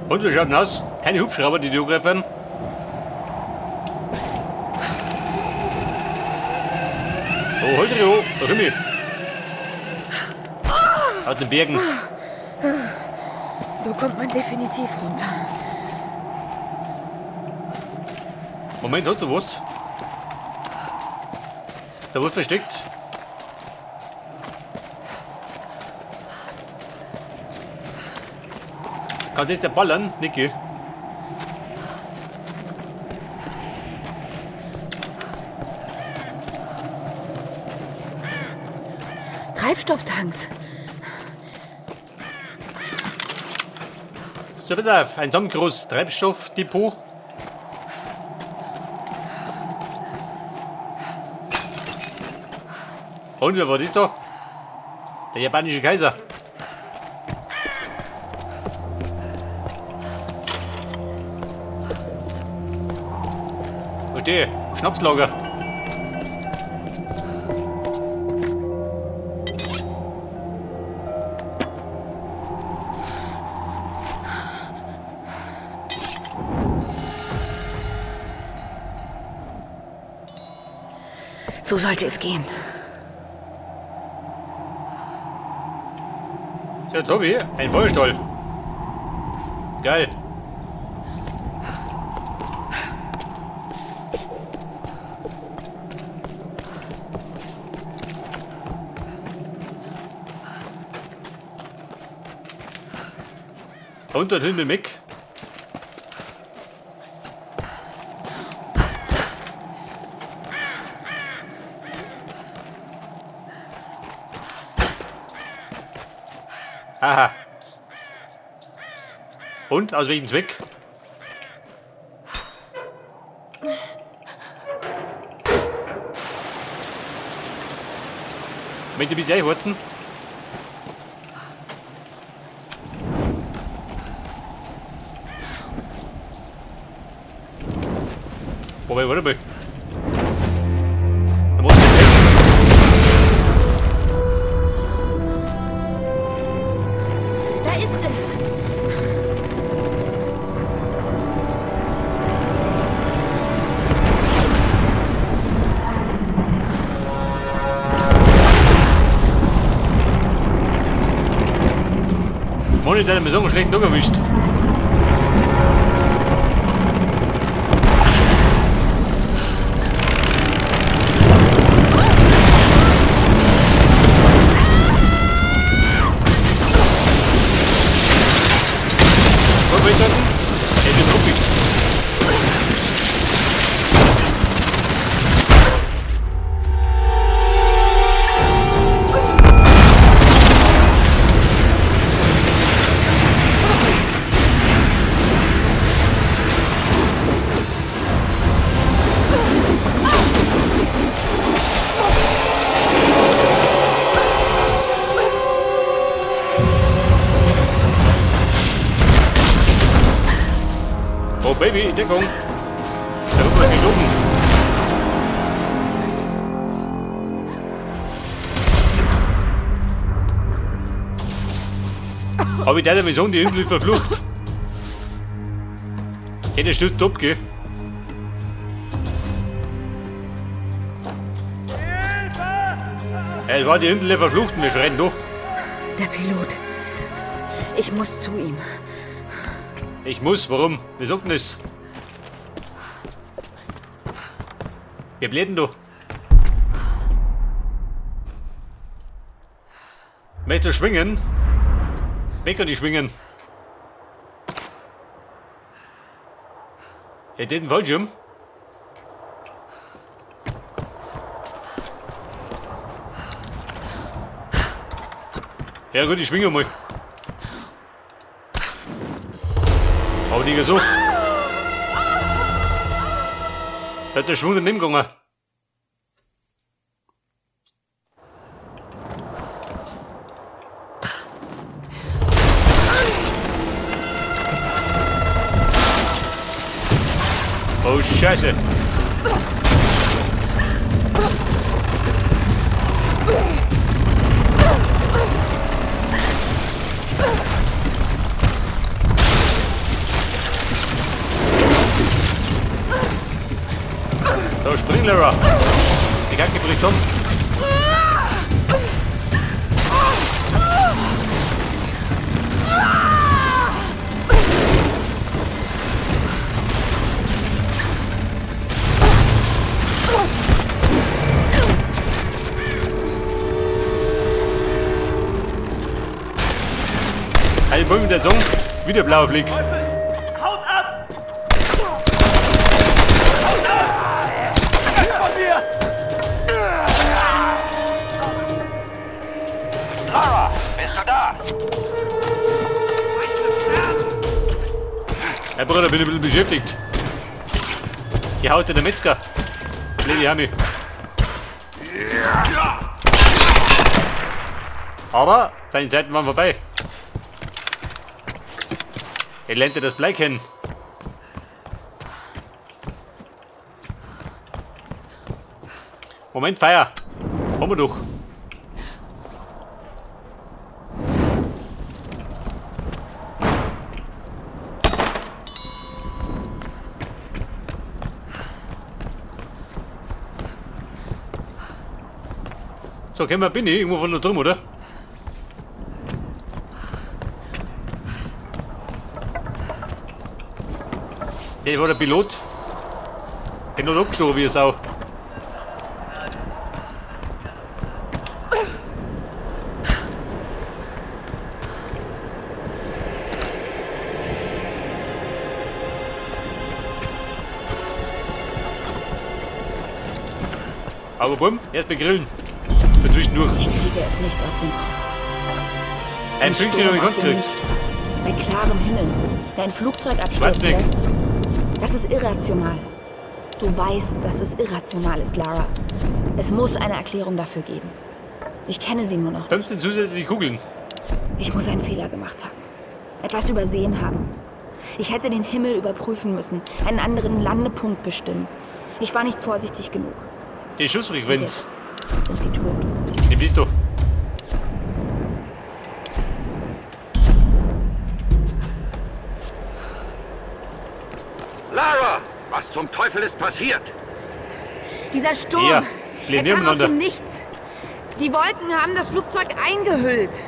Und wir schauen aus. Keine Hubschrauber, die die angreifen. Oh, halt dich hoch. Da komm ich. Aus den Bergen. So kommt man definitiv runter. Moment, hat da was? Da was versteckt? Kann das der ballern, Niki? Treibstofftanks. So, pass auf, ein Tom Cruise Treibstoffdepot. Und wer war das da? Der japanische Kaiser. Verstehe, Schnapslager. So sollte es gehen. Ja, Tobi, ein Feuerstahl. Geil. Und dann hinten Mick. Aha. Und? Aus welchem Zweck? Möchte ich ein bisschen einhorzen? Wobei, warte mal. Da muss ich helfen. Da ist es. Moni, der hat mir so einen schlechten Tag erwischt. Wo willst du denn? Ey, den ruppig. Oh Baby, Deckung. Da wird was geflogen. Hab ich der sagen, die Insel ist verflucht. Hey, der stürzt ab, gell? Ja, es war die Insel verflucht und wir schreien doch. Der Pilot. Ich muss zu ihm. Ich muss, warum? Wer sagt denn das? Wer bläht denn da? Möchtest du schwingen? Wer kann ich schwingen? Ja, den Fallschirm. Ja gut, ich schwinge mal. Aber nicht so. Da hat der Schwung daneben gegangen. Oh Scheiße. Lara. Die Kacke bricht um. Ein Bumm der Song, wieder blauer Flick. Haut ab! Haut ab! Weg von mir! Lara, bist du da? Herr Bruder, bin ein bisschen beschäftigt. Hier haut der Metzger. Blöde Hami. Aber seine Zeiten waren vorbei. Er lernte das Blei kennen. Moment, Feier. Kommen wir doch. So, kennen wir bin ich irgendwo von da drüben, oder? Der war der Pilot. Der hat abgestochen wie eine Sau. Aber bumm, erst begrillen. Für zwischendurch. Ich kriege es nicht aus dem Kopf. Ein Pünktchen Sturm noch aus nicht dem gekriegt. Nichts. Bei klarem Himmel, der ein Flugzeug abstürzen Schwarzenegger. lässt. Das ist irrational. Du weißt, dass es irrational ist, Lara. Es muss eine Erklärung dafür geben. Ich kenne sie nur noch. 15 zusätzliche Kugeln. Ich muss einen Fehler gemacht haben. Etwas übersehen haben. Ich hätte den Himmel überprüfen müssen, einen anderen Landepunkt bestimmen. Ich war nicht vorsichtig genug. Die Und Schussfrequenz. jetzt sind sie tot. Die bist du. Lara, was zum Teufel ist passiert? Dieser Sturm, Ja, er kam aus nebeneinander. dem Nichts. Die Wolken haben das Flugzeug eingehüllt.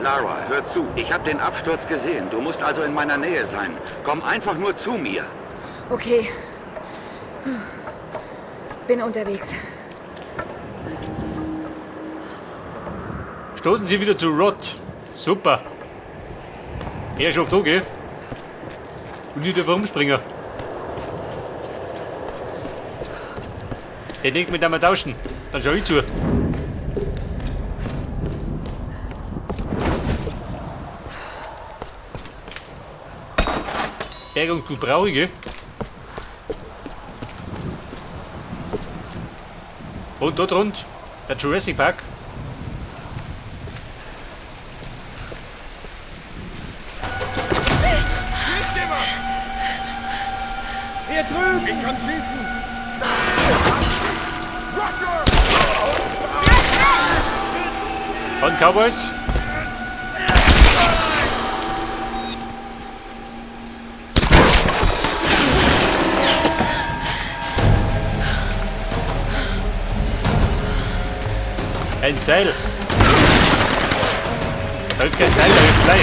Lara, hör zu. Ich habe den Absturz gesehen. Du musst also in meiner Nähe sein. Komm einfach nur zu mir. Okay. Bin unterwegs. Stoßen Sie wieder zu Rod. Super. Er ist oft da, gell? Und nicht einfach rumspringen. Der denkt, mit dem wir tauschen. Dann schau ich zu. Bergungsgut brauche ich, gell? Und dort rund, der Jurassic Park. Hier drüben! Ich kann schießen! Von Cowboys. Ein Seil. Da ist kein Seil, da ist Blei.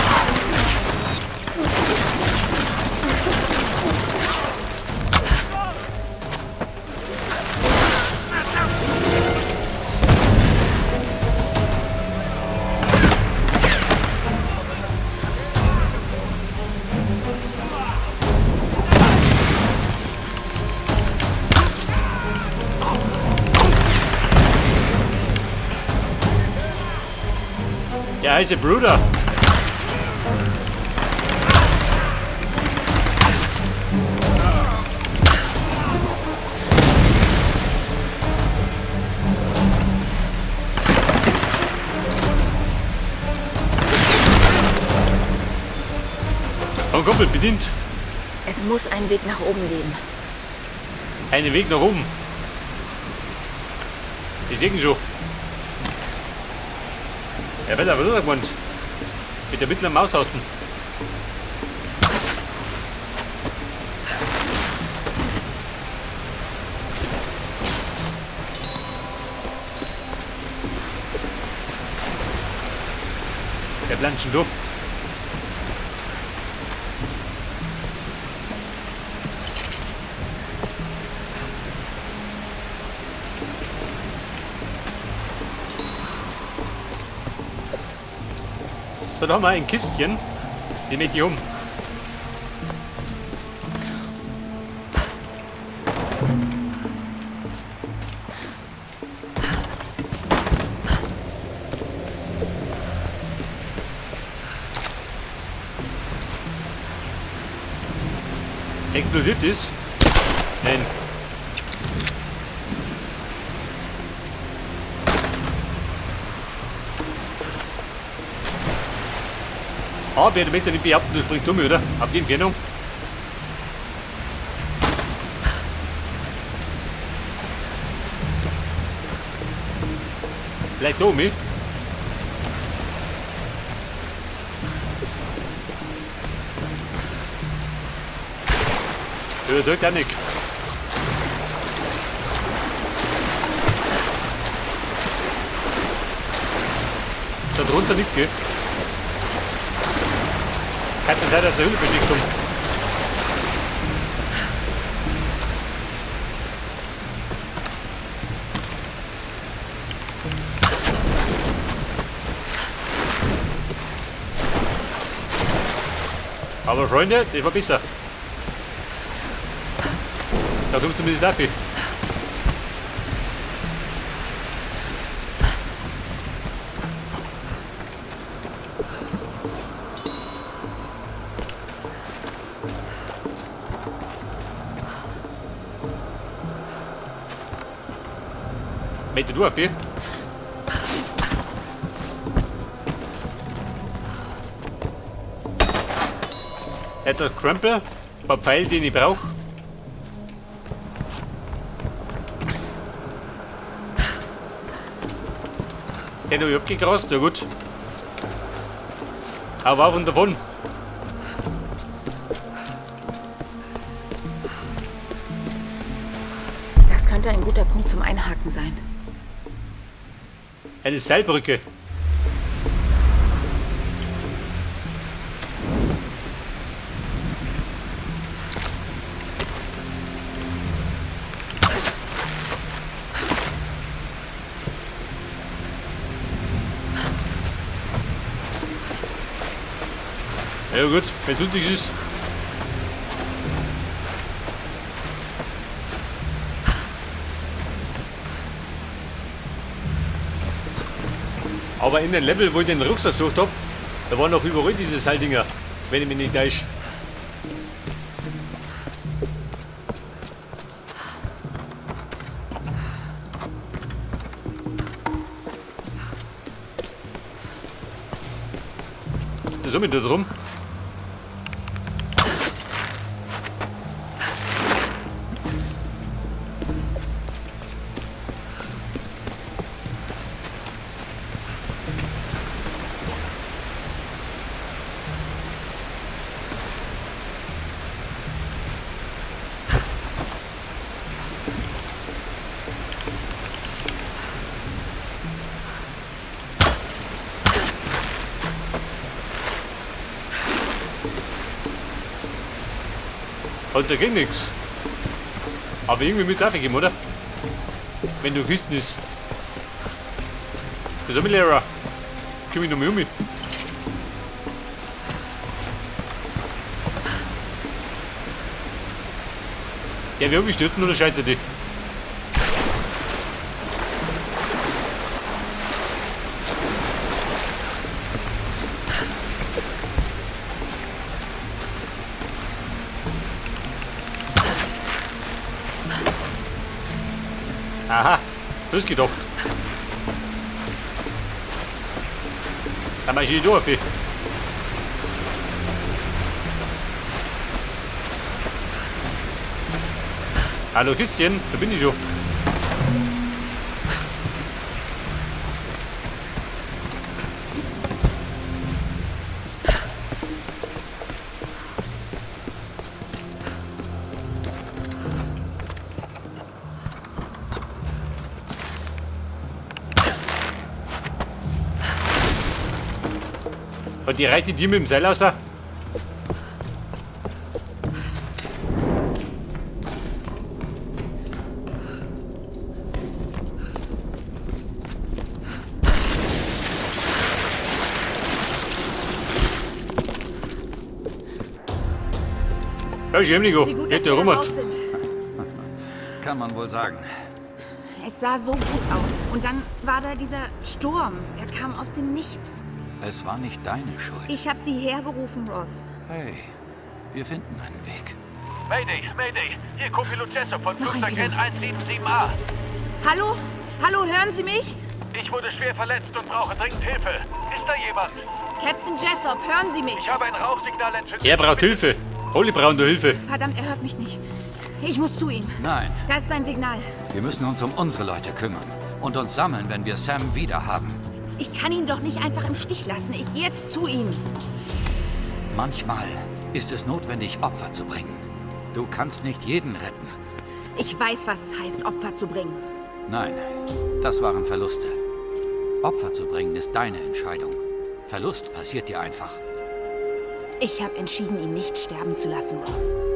Der heiße Bruder. Komm, Kumpel, bedient. Es muss einen Weg nach oben geben. Einen Weg nach oben. Ich sehe ihn schon. Ja, weiter, was hat er gemeint? Mit der mittleren Maustasten. Der Planschen da. So, da haben wir ein Kistchen. Den möchte ich um. Explodiert ist? Nein. Aber du möchtest nicht behaupten, du springst um, oder? Auf die Entfernung. Vielleicht da mit. Überzeugt auch nicht. Da drunter nicht, gell? Kann das sein, dass der Hülle versteckt um. Aber Freunde, das war besser. Da kommst du zumindest dafür. Möchtest du auf hier? Etwas Krempel, ein paar Pfeile, die ich brauche. Den habe ich abgegrast, ja gut. Aber auf und davon. Das könnte ein guter Punkt zum Einhaken sein. Eine Seilbrücke. Ja gut, wenn es nötig ist. Aber in den Level, wo ich den Rucksack gesucht hab, da waren noch überall diese Seildinger, wenn ich mich nicht täusche. Da sind wir da drum. Und da ging nichts. Aber irgendwie mit Traffic geben, oder? Wenn du Kisten ist. Das ist Lehrer. Komm ich noch mal um. Ja, wir haben stürzen oder scheitert die? Aha, das gedacht. Da mach ich die durch. Hallo Christian, da bin ich schon. Und die reitet die mit dem Seil raus? Ja, schön, Nico. Wie gut, dass Geht der wir rum. da raus sind. Kann man wohl sagen. Es sah so gut aus. Und dann war da dieser Sturm. Er kam aus dem Nichts. Es war nicht deine Schuld. Ich habe sie hergerufen, Roth. Hey, wir finden einen Weg. Mayday, Mayday. Hier Co-Pilot Jessup von Noch ein Flugzeug Pilot. N177A. Hallo? Hallo, hören Sie mich? Ich wurde schwer verletzt und brauche dringend Hilfe. Ist da jemand? Captain Jessop, hören Sie mich? Ich habe ein Rauchsignal entzündet. Er braucht Hilfe. Alle brauchen da Hilfe. Verdammt, er hört mich nicht. Ich muss zu ihm. Nein, Da ist sein Signal. wir müssen uns um unsere Leute kümmern und uns sammeln, wenn wir Sam wieder haben. Ich kann ihn doch nicht einfach im Stich lassen. Ich gehe jetzt zu ihm. Manchmal ist es notwendig, Opfer zu bringen. Du kannst nicht jeden retten. Ich weiß, was es heißt, Opfer zu bringen. Nein, das waren Verluste. Opfer zu bringen ist deine Entscheidung. Verlust passiert dir einfach. Ich habe entschieden, ihn nicht sterben zu lassen, Roth.